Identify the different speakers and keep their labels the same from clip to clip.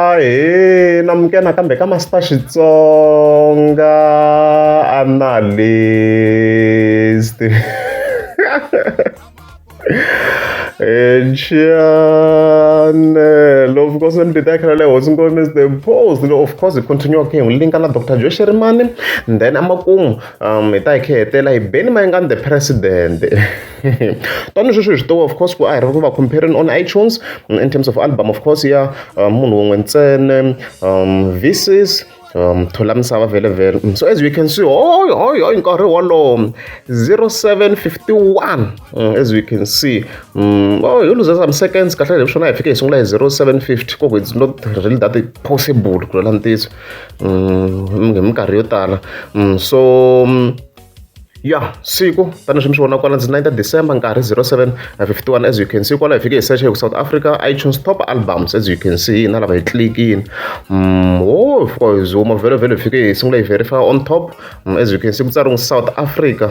Speaker 1: Ahee namukela nakambe ka Master Xitsonga Analyst channel of course ni ta khela le hosi ngome is the post of course hi continue khe hi linka na Dr. Joe Shirimani then amakumu hi ta hi khe hetela hi Benny Mayengani the president tanihi sweswi hi swi tiva of course ku a hi ri ku va comparing on iTunes in terms of album of course ya munhu wun'we ntsena versus thola misava vhele vhele. So as you can see, hoy hoy hoy, nkarhi wolowo 07:51, as you can see, oh, hi lose some seconds. Kahle hi swona hi fike hi sungula hi 07:50 koko it's not really that possible ku vula ntiyiso hi minkarhi yo tala. So ya siku tanihi mi swi vona kwala ndzi 9 December, nkarhi 07:51. As you can see kwala hi fike hi search hi ku South Africa iTunes top albums. As you can see, hina lava hi clickini, oh, hi fika hi zooma vhele vhele, hi fike hi sungula hi verify on top. As you can see, ku tsariwe South Africa,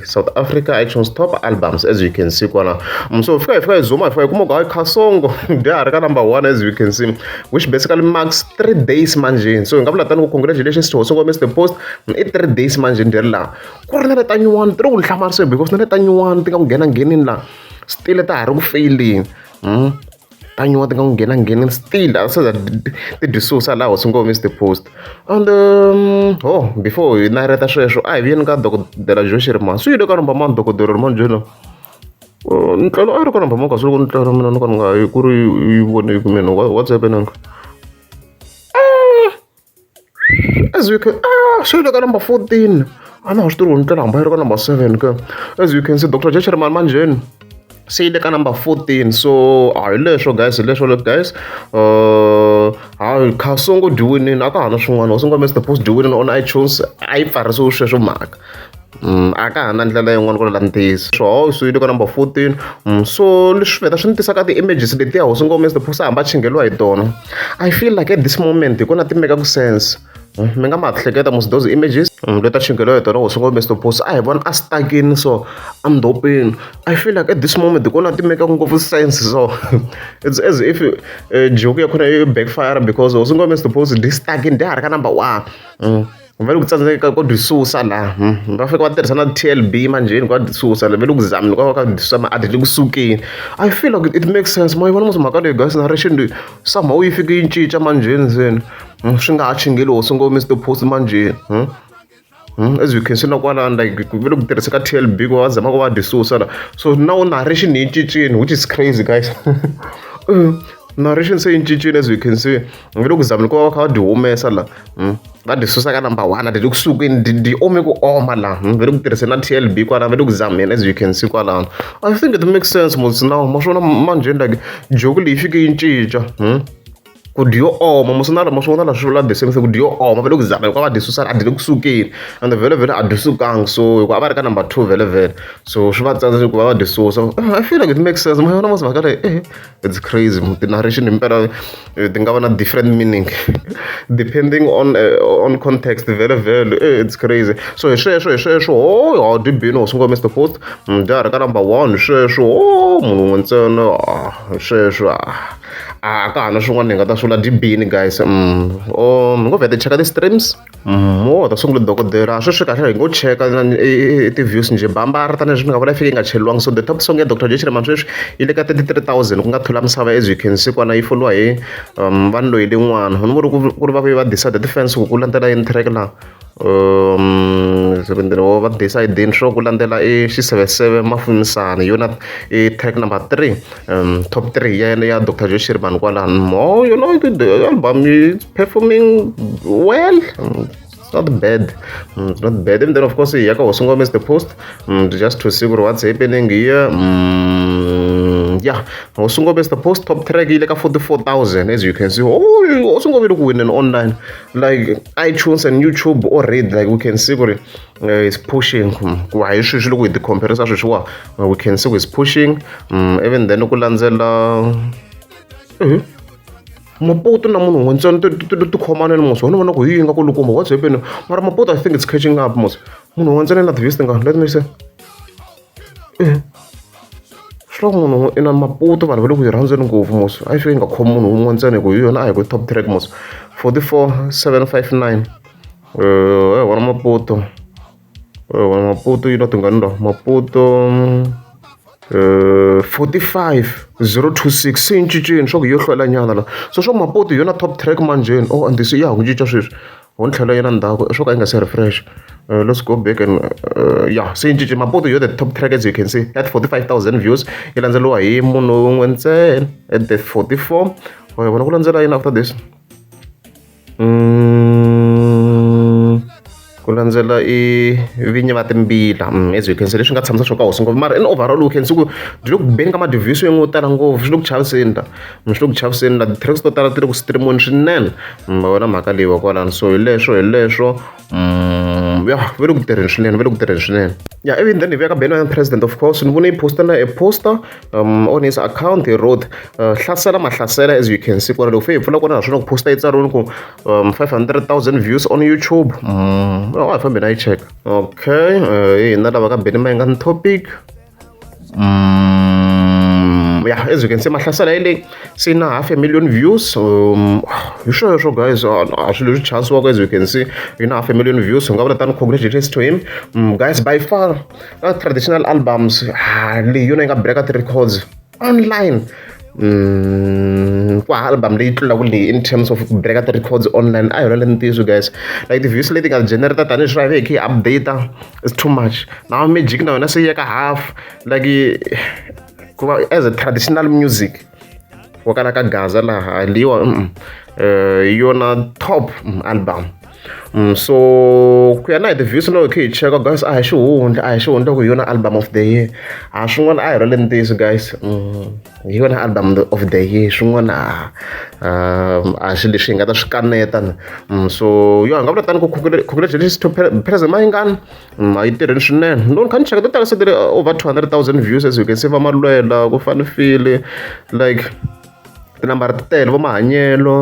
Speaker 1: South Africa iTunes top albums, as you can see kwala. So hi fika hi zooma, hi fika hi kuma ku hayi, Khasongo dya ha ri ka number one, as you can see, which basically marks 3 days manjeni. So hi nga vula tani ku congratulations to Hosi Mr Post, i 3 days manjeni dya ri laha ku ri na leta nyuwani ti ri ku ni hlamarise because na leta nyuwani ti nga ku nghena nghenini laha still ta ha ri ku feyileni. Ta nyuwa ti nga ku nghena nghenini still a se za ti dyi susa laha Hosi Ngome Mr Post. And oh, before hi nareta sweswo, a hi vuyeni ka Dokodela Joe Shirimani. Swi yile ka number mani Dokodela Rimani Joe? Ntlelo a yi ri ka number mani? Kasi loko ni mina ni ka ni nga yi ku ri yi voneki mina, what's happening? As you can, ah, swi le ka number 14. A na ha swi tivi ku ndlela hamba yi ri ka number 7 ke. As you can see, Dr Joe Shirimani manjheni se yi le ka number 14. So a hi leswo guys, hi leswo guys. Hayi, Khasongo dyi winini, a ka ha na swin'wana. Hosi Ngome Mr Post dyi winini on iTunes, a yi pfarisiwi sweswo mhaka. A ka ha na ndlela yin'wana ku lula ntiyiso swo so yi le ka number 14. So leswi vheta swi ni tisa ka ti-images letiya Hosi Ngome Mr Post a hamba a chingheliwa hi tona. I feel like at this moment hi kona ti mekaku sense. Mi nga ma hleketa mos those images leti a chingheliwa hi tona Hosi Ngome Mr Post, a hi vona a stuckini so endzhopeni. I feel like at this moment hi kona ti mekaku ngopfu sense. So it's as if joke ya kona yi backfire because Hosi Ngome Mr Post di stuckini, dya ha ri ka number one. Va le ku tsandzeka ko dyi susa laha, va fika va tirhisa na TLB manjheni ku va dyi susa, va le ku zameni ku va ka dyi susa ma a dyi le kusukeni. I feel like it makes sense. Ma yi vona mos mhaka leyi guys, narration leyi somehow yi fike yi cinca manjheni seni swi nga ha chingeli Hosi Ngome Mr Post manjheni. As you can see na kwalano, like va le ku tirhisa ka TLB ku va zama ku va dyi susa la. So now narration yi cincile, which is crazy guys. Narration se yi cincile. As you can see, va le ku zameni ku va va kha va dyi humesa la, va dyi susa ka number one, a dyi le kusukeni, dyi ome ku oma laha. Va le ku tirhiseni na TLB kwalano, va le ku zameni. As you can see kwalano, I think it makes sense mos now. Ma swona manjheni, like joke leyi fike yi cinca ku dyi yo oma mos na ma swi vona la swi vula the same thing ku dyi yo oma. Va le ku zameni ku va dyi susa, a dyi le kusukeni, and vhele vhele a dyi sukangi. So hikuva a va ri ka number two vhele vhele, so swi va tsandza ku va va dyi susa. I feel like it makes sense. Ma yona mos mhaka leyi, it's crazy. Ti-narration himpela ti nga va na different meaning depending on context vhele vhele. It's crazy. So hi sweswo, hi sweswo. Ho ha dyi bini Hosi Ngome Mr Post, dya ha ri ka number one. Hi sweswo ho munhu wun'we ntsena. Hi sweswo, a ka ha na swin'wana hi nga ta swi vula, dyi bini guys. Oh, hi ngo vheta hi cheka ti-streams. Mo ta sungula dokodela sweswi kahle, hi ngo cheka ti-views njhe bambara tanihileswi ni nga vula yi fike yi nga cheliwangi. So the top song ya Dr Joe Shirimani sweswi yi le ka 33,000, ku nga Thula Misava. As you can see kwana, yi foliwa hi vanhu loyi lin'wana ni vuri ku ri va vuye va decide ti-fans ku ku landzela yini track laha. Va decide swo ku landzela i Xiseveseve Mafumisana, yona i track number 3, top 3 ya yena ya Dr Joe Shirimani kwalano. Mo the album is performing well. It's not bad. It's not bad. And then of course hi ya ka Hosi Ngome Mr Post, just to see what's happening here. Yeah, Hosi Ngome Mr Post top track yi le ka 44,000, as you can see. Oh, Hosi Ngome le ku wineni online, like iTunes and YouTube already. Like we can see ku ri is pushing ku hi sweswi loko hi ti comparisa sweswiwa, we can see is pushing. Even then ku landzela Maputo na munhu wun'we ntsena ti khomaneni mos wena vona ku hi yi nga kulukumba, what's happening? Mara Maputo, I think it's catching up mos. Munhu wun'we ntsena na ti-views tingani? Let me see. Swi lava munhu i na Maputo vanhu va le ku yi rhandzeni ngopfu mos a yi fike yi nga khomi munhu wun'we ntsena hi ku hi yona a hi ku top track mos 44759 wona Maputo wona Maputo yi na tingani la Maputo 45026 se yi cincile swa ku yo hlwela nyana la so swa Maputo hi yona top track manjheni oh and se ya ha ku cinca sweswi ho ni tlhela yena ndzhaku swo ka yi nga se refresh let's go back and yeah se yi cince Maputo hi yona the top track as you can see at 45,000 views yi landzeriwa hi munhu wun'we ntsena at the 44 oh vona ku landzela yini after this ku landzela i vinyi va timbila as you can see leswi nga tshamisa swo ka hosi ngopfu mara in overall we can see ku byi le ku beni ka ma-views yo tala ngopfu swi le ku chaviseni la swi le ku chaviseni la ti-tracks to tala ti le ku stream-weni swinene ma vona mhaka leyiwa kwalano so hi leswo hi leswo ya va le ku tirheni swinene va le ku tirheni swinene ya ivi then hi vuya ka Benny President of course ni vone yi posta na a poster on his account he wrote hlasela mahlasela as you can see kwala loko fe hi pfula kona naswona ku posta yi tsariwini ku 500,000 views on YouTube a hi fambi na yi cheka okay hina lava ka Benny Mayengani topic yeah as you can see mahlasela yi leyi se na half a million views hi sweswo guys a swilo leswi chansiwaka as you can see yi na half a million views hi nga vula tani congratulations to him guys by far traditional albums leyi yona yi nga breaka ti-records online ku hava album leyi tlulaka leyi in terms of ku breaka ti-records online a hi yona ntiyiso guys like ti-views leti nga generate tanihi swi hi kha hi update is too much now magic na yona se yi ya ka half like ku va as a traditional music wa kala ka gaza laha leyiwa hi yona top album so ku ya na hi ti-views loko hi kha hi cheka guys a hi xihundla a hi xihundla ku hi yona album of the year a swin'wana a hi rhwale ntiyiso guys hi yona album of the year swin'wana a a swilo leswi hi nga ta swi kaneta so yo hi nga vula tani ku congratulations to President Mayengani a yi tirheni swinene no ni kha ni cheka to tala se ti ri over 200,000 views as you can see va Malwela ku Fanifile like tinambara ti tele vo mahanyelo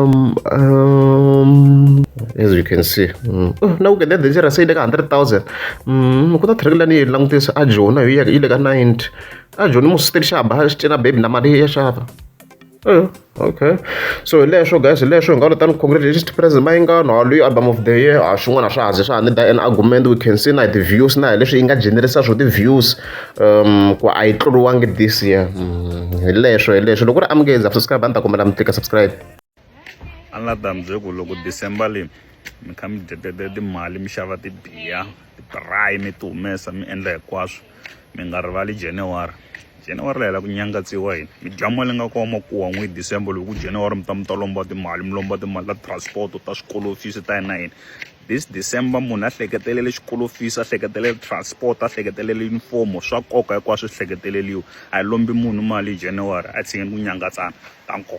Speaker 1: as you can see na ku the dangerous yi le ka 100,000 ku ta track leyi ni yi langutisa a joni yi le ka 90 a joni musiteli xa ba xi cina baby na mali ya xava okay so hi leswo guys hi leswo hi nga vula tani congratulations to President Mayengani ha loyi album of the year a swin'wana swa ha ze swa ha need an argument we can see na hi ti-views na hi leswi yi nga generisa swo ti-views ku a yi tluriwangi this year hi leswo hi leswo loko ku ri amukeza subscribe a ni ta kombela mi tlika subscribe.
Speaker 2: A ni la ta mi byela ku loko December leyi mi kha mi dyetete timali mi xava tibiya ti-braai mi ti humesa mi endla hinkwaswo mi nga rivali January January la hi la ku nyangatsiwa hina mi dya mali nga ko makuwa n'wi December loko ku January mi ta mi ta lomba timali mi lomba timali ta transport ta swikolo fees ta yina yini this December munhu a hleketelele xikolo fees a hleketelele transport a hleketelele uniform swa nkoka hinkwaswo swi hleketeleliwa a hi lombi munhu mali hi January a hi tshikeni ku nyangatsana danko.